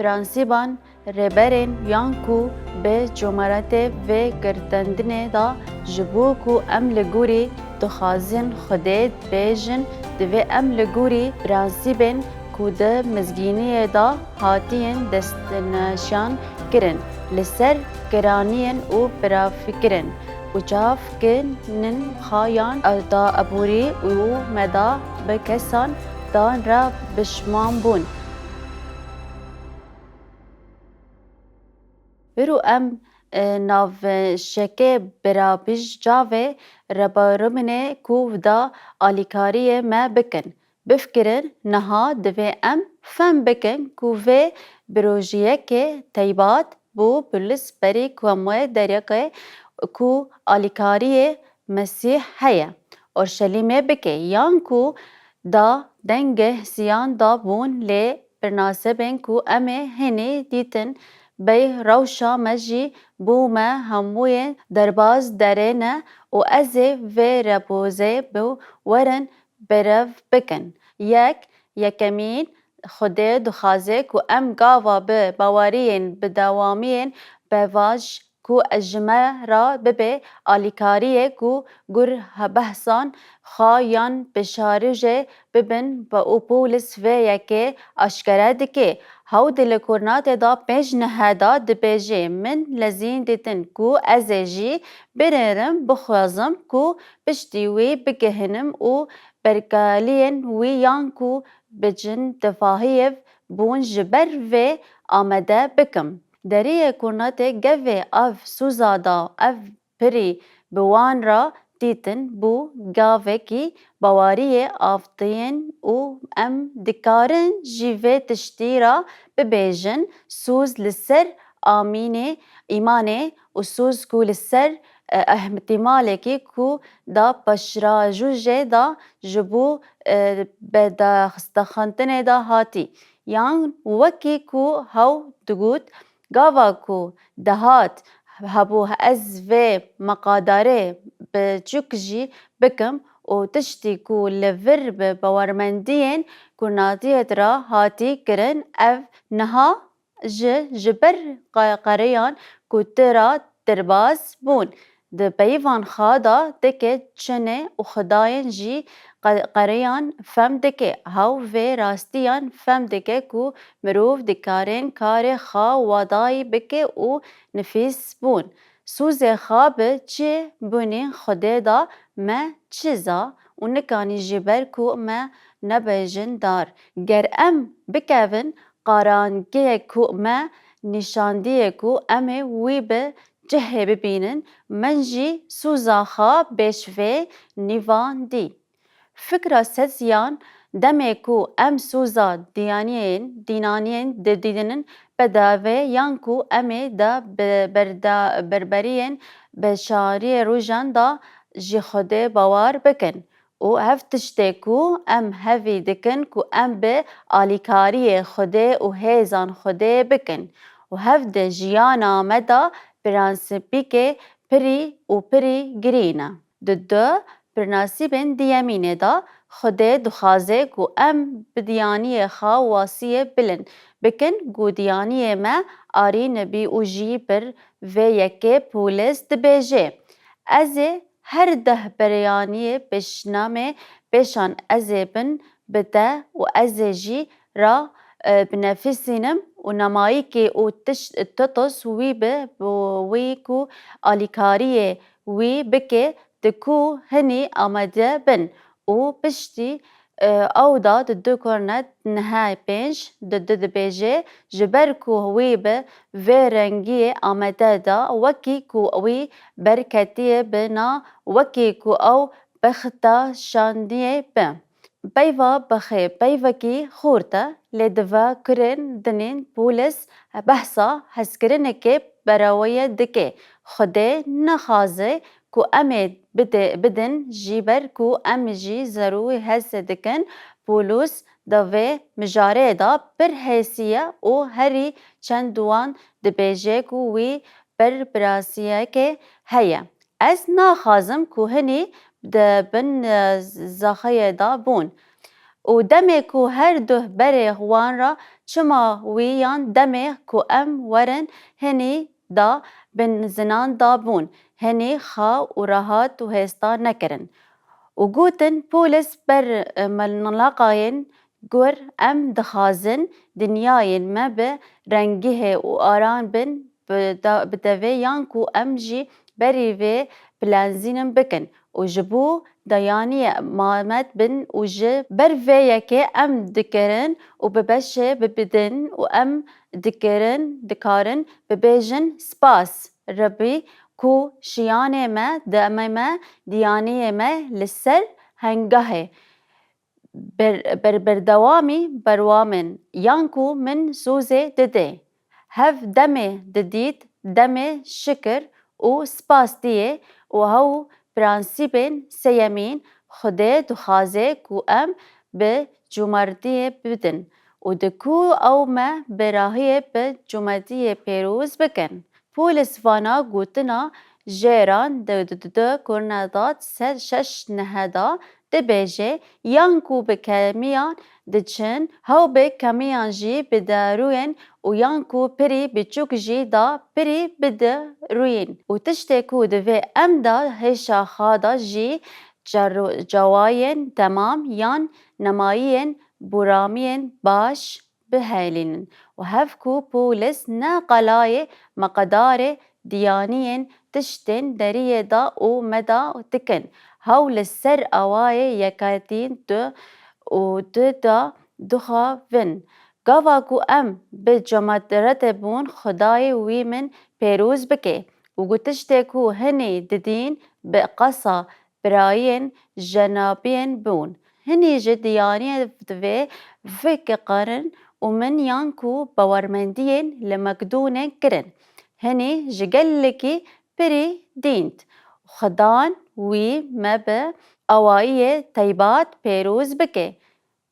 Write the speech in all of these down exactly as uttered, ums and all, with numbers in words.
Prensîban rêberên yan ku bi comeretê vê girtendinê de ji bo ku em li gorî dixwazin Xwedê dibêjin, divê em li gorî prensîbên ku di mizgîniyê de hatiyin destnîşan kirin, li ser giraniyên û birafikirin û çavkirinin xwe yan da aborî û me da bi kesan dan re pişman bûn. Biro em, e, navşekê birabij çavê rebaribinê ku da alîkariyê me bikin. Bifikirin, niha divê em fem bikin ku vê birojiyekê teybat bû polis berî ku em wê deriyekê ku alîkariyê Mesîh heye, Orşelîmê bike, yan ku da dengê siyan da bûn lê Bi nasebên ku em ê hinî dîtin, bey rewşa me jî bo me hemûyê derbaz derê ne û ez ê vê rebozê bi werin berev bikin. Yek, yekemîn, Xwedê dixwaze ku em gava bi baweriyên bi dewamiyên bevaj ku ji me re bibe alîkariyê ku gur behsan xwe yan pêşarojê bibin û polis vê yekê aşkere dike. Hewdî li Kurnatê de pênc nehê de dibêje, Min lezîn dîtin ku ez ê jî binêrim, bixwazim ku piştî wî bigihinim û berkaliyên wî yan ku bi cin tevahiyê bûn ji ber vê amade bikim. Deriyê Kurnatê gavê ev sûza da ev pirî bi wan re dîtin bû gavekî baweriyê avtiyên û em dikarin jî vê tiştî re bibêjin sûz li ser amînê, îmanê û sûz ku li ser, e, ihtimalekî ku da paşrajûjê da ji bo, e, bedaxistexantinê da hatî. Yan wekî ku hew digot, Gava ku dihat hebû ez vê meqadarê biçûk jî bikim û tiştî ku li vir bi bawermendiyên kurnatiyê re hatî kirin, ev niha ji, ji ber qe-, qereyan ku tu ra derbas bûn. Di peyivan xwe de dike çinê û xwedayên jî qe-, qereyan fem dike. Hew vê rastiyan fem dike ku mirov dikarên karê xwe wedayî bike û nifîs bûn. Sûzê xwe bi çi bûnê Xwedê da me çi za û nikanî ji ber ku me nebêjin dar. Ger em bikevin qarangiyê ku me nîşandiye ku em ê wî bi cihê bibînin, min jî sûza xwe bêş vê nîvan dî. Fikra seziyan, demê ku em sûza diyaniyên, dînaniyên didînin bedavê yan ku em ê de bi berda-, berberiyên beşariyê rojan da ji Xwedê bawer bikin. Û ev tiştê ku em hevî dikin ku em bi alîkariyê Xwedê û hêzan Xwedê bikin û hev di jiyana me de prensîpîkê pirî û pirî girî ne. Di du, prensîbên diyemînê de Xwedê dixwaze ku em bi diyaniyê xwe wasiyê bilind bikin ku diyaniyê me arî nebî û jî bir vê yekê Pûlis dibêje, Ez ê her deh bereyaniyê pêşnamê pêşan ez ê bin bi te û ez ê jî ra, e, binefisînim û nemayîkê û tiş-, totos wî bi, bi wî ku alîkariyê wî bike, di ku hinî amade bin û piştî, e, ew da di du Kornet nehê pênc di du dibêje, Ji ber ku wî bi vê rengiyê amade da, wekî ku wî berketiye bi na, wekî ku ew bexta şandiyê bi. Peyva bixê peyvekî xurt e, lê di va kurên dinên Pûlis behsa hezkirinekê beraweye dike. Xwedê nexwaze ku em ê bide-, bidin, ji ber ku em jî zerû hez dikin. Pûlûs di vê mijarê de pir hêsî ye û herî çend wan dibêje ku wî berpirasiyeke heye. Ez naxwazim ku hinî di bin, e, zaxeyê de bûn. û demê ku her duh berê wan ra çima wî yan demê ku em werin hinî da bin zinan da bûn, hinî xaw û rahat û hêsta nekirin. Û gotin, Polis ber, e, melnilaqayên gur, em dixwazin dinyayên me bi rengihê û aran bin, bi da-, bi devê yan ku em jî berî vê bilenzînin bikin û ji bo dayaniyê mamet bin û ji ber vê yekê em dikirin û bi beşê bibidin û em dikirin, dikarin bibêjin, Spas Rebî ku şiyanê me, demê me, diyaniyê me li ser hengahê ber-, ber-, berdewamî berwamin, yan ku min sozê dide. Hev demê didît, demê şikir û spas diyê û hew prensîbên sêyemîn, Xwedê dixwaze ku em bi cûmertiyê bidin û di ku ew me bi rahiyê bi cûmertiyê pêroz bikin. Polis vana gotina jêran di, di, di, di kurna da sed şeş neheda dibêje, yan ku bi kemiyan diçin, hew bi kemiyan jî bi darûyên û yan ku pirî biçûk jî da pirî bi darûyên. Û tiştê ku divê em da hêşa xwe da jî caru-, cawayên temam yan nemayiyên bûramiyên baş bihêlînin û hev ku polis ne qelayê meqedarê diyaniyên tiştên deriyê de û me de dikin, hew li ser awayê yekatîn tu û tu da dixwavin. Gava ku em bi cemaretê bûn, Xwedayê wî min pêroz bike û ku tiştê ku hinî didîn bi qasa birayên jenabiyên bûn. Hinî ji diyaniyê divê vekikarin û min yan ku bawermendiyên li Makdûnê kirin. Hinî ji gelekî pirî dînt. Xudan wî me bi awayiyê teybat pêroz bike.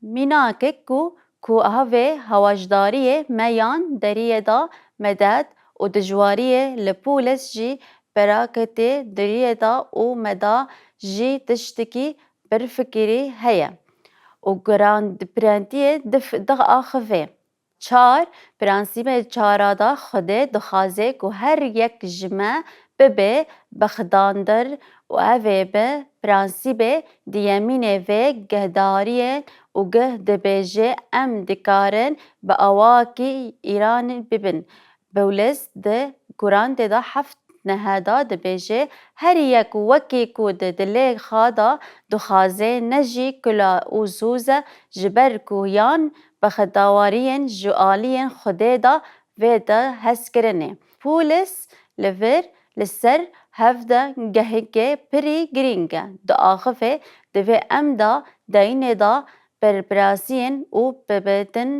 Mînakek ku, ku havê hawajdariyê me yan deriyê de medet û dijwariyê li polis jî peraketê deriyê de û me da jî tiştekî berfikirî heye û giran-, pirentiyê dif-, diaxive. Çar, prensîbê çara da Xwedê dixwaze ku her yek ji me bibe bexdandar û ev ê bi prensîbê diyemînê vê guhdariyê û guh dibêje, em dikarin bi awakî îranî bibin. Bowles di Kurantê de heft neheda dibêje, her yek wekî ku di dilê xwe de dixwaze, ne jî kula û soz e, ji ber ku yan bexedawariyên ji aliyên Xwedê de vê de hezkirinê. Polis li vir li ser hev de gehekê pirî girîng e. Diaxive, divê em da deyînê de berpirasiyên û bibêtin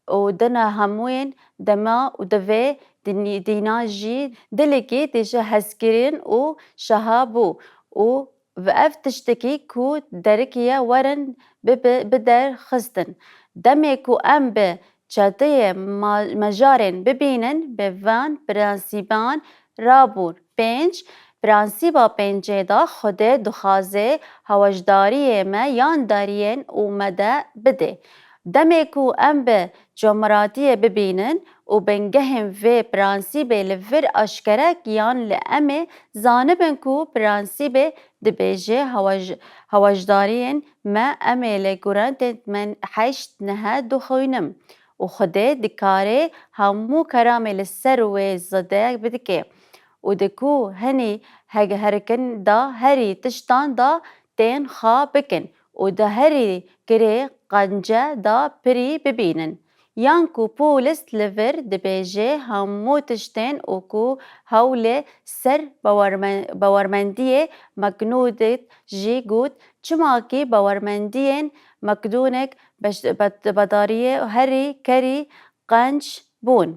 û dina hemûyên dema û divê dinî-, dîna jî dilekî têje hezkirin û şaha bû û bi ev tiştekî ku derikiye werin bibe-, biderxistin. Demê ku em bi çeteyê ma-, mejarên bibînin, bi van prensîban rabûn. Pênc, prensîba pêncê de Xwedê dixwaze hawajdariyê me yan dariyên û me de bide. Demê ku em bi comiratiyê bibînin û bingehên vê prensîbê li vir aşkere yan li em ê zanibin ku prensîbê dibêje hawaj-, hawajdariyên me em ê li Kurantê me heşt nehe dixwînim û Xwedê dikare hemû keramê li ser wê zêde bidike û di ku hinî hegherkin da herî tiştan da tên xwe bikin û di herî kirê qence da pirî bibînin. Yan ku polis li vir dibêje hemû tiştên û ku hewlê ser bawerme-, bawermendiyê Maknûdê jî got, çima ki bawermendiyên Makdûnek beş-, bed-, bedariyê herî kerî qenc bûn.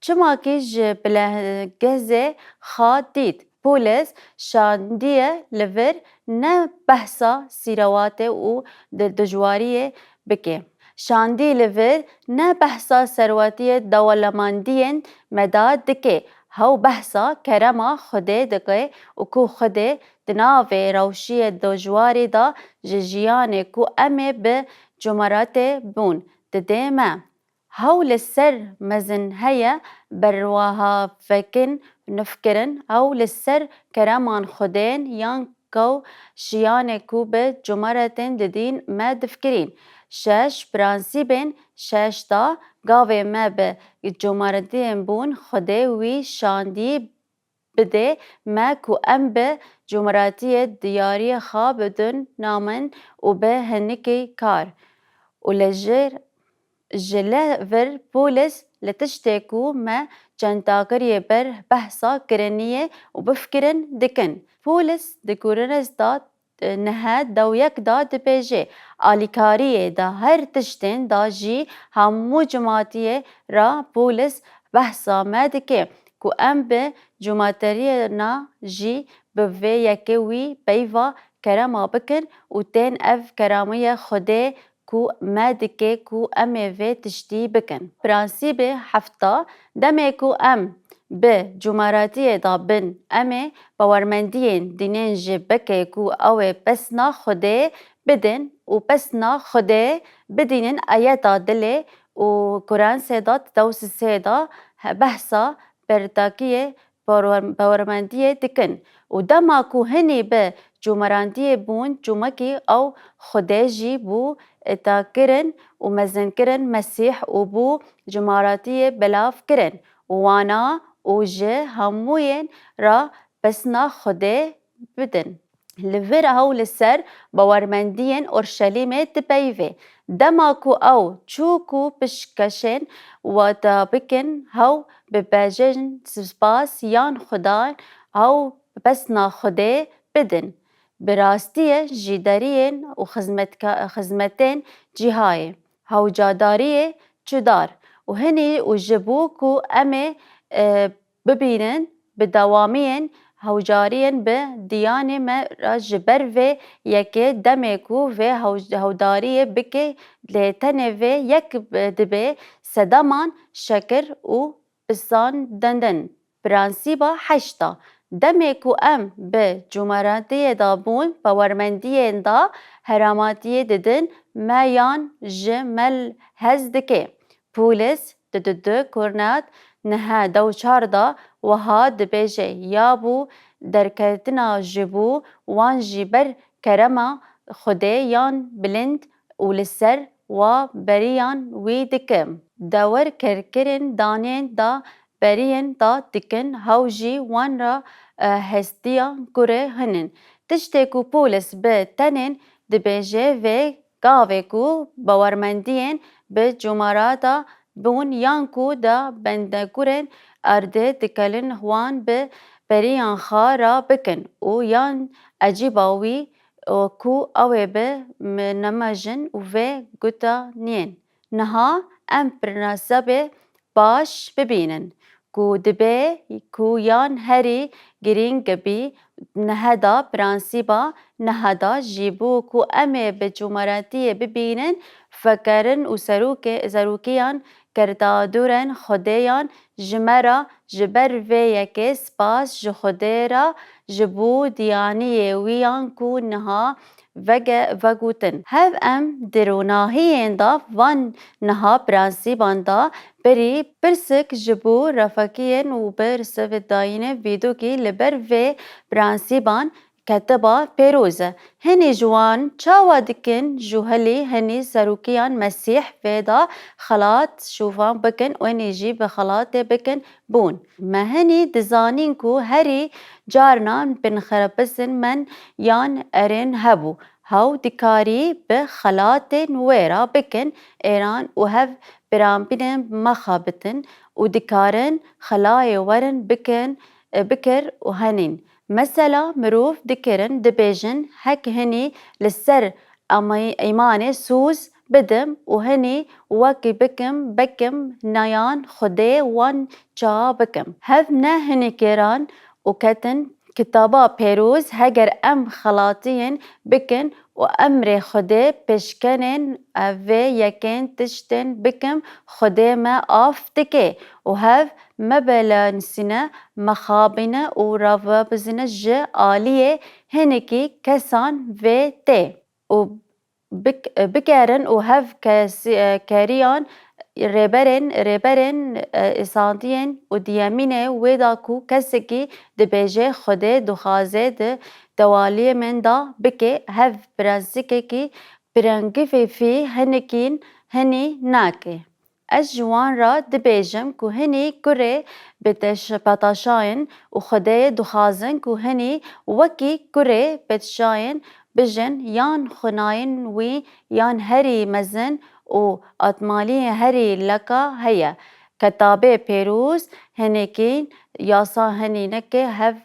Çima ki ji bilehgezê xwe dît, polis şandiye li vir ne behsa sîrawatê û di-, dijwariyê bike. Şandî li vir ne behsa serwetiyê dewlemendiyên me de dike, Hew behsa kerema Xwedê dike û ku Xwedê di navê rewşiyê dijwarî de ji jiyanê ku em ê bi cumaratê bûn dide me. Hew li ser mezin heye berwaha vekin nifkirin, hew li ser kereman Xwedên yan ku jiyanê ku bi cumaretên didîn me difikirîn. Şeş prensîbên şeş da gavê me bi cumaretiyên bûn Xwedê wî şandî bide me ku em bi cumaretiyê diyariyê xwe bidin namin û bi hinikî kar û li jêr Ji le vir Polis li tiştê ku me çendakiriyê ber behsa kiriniyê û bifikirin dikin. Polis di Kurines da, e, nihe dew yek da dibêje, alîkariyê da her tiştên da jî hemû cimatiyê ra Polis behsa me dike ku em bi cumateriyê na jî bi vê yekê wî peyva kerema bikin û tên ev keramiye Xwedê ku me dike ku em ê vê tiştî bikin. Prensîbê hefta, demê ku em bi cumaratiyê de bin, em ê bawermendiyên dînên ji bekê ku ew ê pesna Xwedê bidin û pesna Xwedê bidînin ayeta dilê û Kurensê de dew sisê de behsa bertakiyê bawer-, bawermendiyê dikin û dema ku hinî bi cumarandiyê bûn, cumekî ew Xwedê jî bû etakirin û mezinkirin Mesîh û bû cumaratiyê belav kirin û wana û ji hemûyên ra pesna Xwedê bidin. Li vir ew li ser bawermendiyên Orşelîmê dipeyivê. Dema ku ew çû ku pişkeşên wada bikin, hew bibêjin spas yan Xudan, ew pesna Xwedê bidin. Bi rastiyê jî deriyên û xizmetka-, xizmetên cihayê, hewcadariyê çudar û hinî û ji bo ku em ê, e, bibînin, bi dewamiyên hewcariyên bi diyanê me re ji ber vê yekê demê ku vê hew-, hewdariyê bike lê tenê vê yek dibe sedeman şekir û pisan dendin. Prensîba heşta, demê ku em bi cumaratiyê de bûn, bawermendiyên de heramatiyê didin me yan ji me hez dike. Polis di du du Kurnat nihe dew çar de wiha dibêje, ya bû derketina ji bo wan jî ber kerema Xwedê yan bilind û li ser wa beriyan wî dikim. Dewr kerkirin danên da beriyên da dikin, hew jî wan ra, e, hestiya kurê hinin. Tiştê ku Polis bi tenên dibêje vê gavê ku bawermendiyên bi cumarata bûn yan ku da bendekurên erdê dikelin wan bi beriyan xwe ra bikin û yan ecîba wî û ku ew ê bi nemejin û vê guta niyên. Niha em prensîbê baş bibînin ku dibe ku yan herî girîng bî neheda prensîba neheda jî bû ku em ê bi cumaratiyê bibînin, fekerin û serokê-, serokîyan kerdadûrên Xwedêyan ji me re, ji ber vê yekê spas ji Xwedê re ji bo diyaniyê wî yan ku niha vege-, vegotin. Hev em di ronahiyên de van niha prensîban de berî pirsik ji bo refekiyên û bi risividayînê vîdokî li ber vê prensîban ketiba pêroz e. Hinî ji wan çawa dikin jûhilî hinî serokîyan Mesîh vê de xelat şûvan bikin û hinî jî bi xelatê bikin bûn. Me hinî dizanîn ku herî carnan binxerepisên men yan erên hebû. Hew dikarî bi xelatên wê re bikin êran û hev biranbînên mexabitin û dikarin xelayê werin bikin, bikir û henîn. Mesela mirov dikirin dibêjin hek hinî li ser ama-, îmanê soz bidim û hinî wekî bikim, bekim neyan Xwedê wan ça bikim. Hev ne hinî kêran û ketin kitaba pêroz heger em xelatiyên bikin û emrê Xwedê pêşkenên vê yekên tiştên bikim Xwedê me af dike û hev me belansîne, me xabîne û ravabizine ji aliyê hinekî kesan vê tê û bik-, bikerin û hev kes-, keriyan rêberên, rêberên, e, îsandiyên û diyemînê wê da ku kesekî dibêje Xwedê dixwaze di tewaliyê min da bike, hev prensîkekî prengivê fî hinikîn hinî nake. Ez ji wan re dibêjim ku hinî kurê bi teş-, petaşayên û Xwedê dixwazin ku hinî wekî kurê petaşayên bijin yan xwinayên wî yan herî mezin û atmaliyê herî leka heye. Ketabê Pêrûz hinekîn yasa hinîneke hev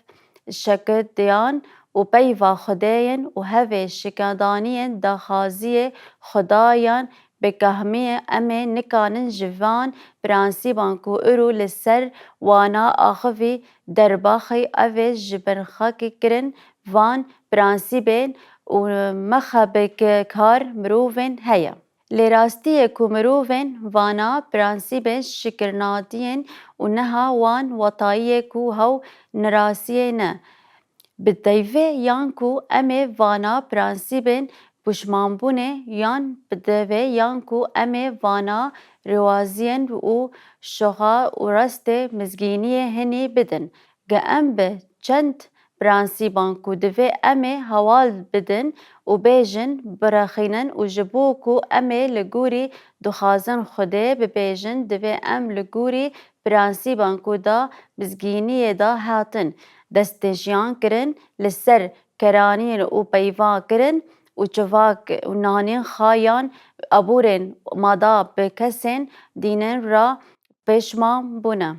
şekidiyan û peyva Xwedê yên û hevê şikedaniyên daxwaziyê Xwedayan bi kehmiyê em ê nikanin ji van prensîban ku îro li ser wana axivî derbaxî ev ê ji berxakî kirin van prensîbên û mexebik kar mirovên heye. Lê rastiyê ku mirovên vana prensîbên şikirnatiyên û neha wan watayiyê ku hew nirasiyê ne. Bi devê yan ku em ê vana prensîbên pişmanbûnê yan bi devê yan ku em ê vana rêwaziyên û şoxa û rastê mizgîniyê hinî bidin. Ge em bi çend prensîban ku divê em ê heval bidin û bêjin birexînin û ji bo ku em ê li gorî dixwazin Xwedê bibêjin, divê em li gorî prensîban ku da mizgîniyê da hatin destnîşan kirin, li ser keranîn û peyva kirin û çivak û nanên xwe yan aborên mada bi kesên dînin re pişman bûne.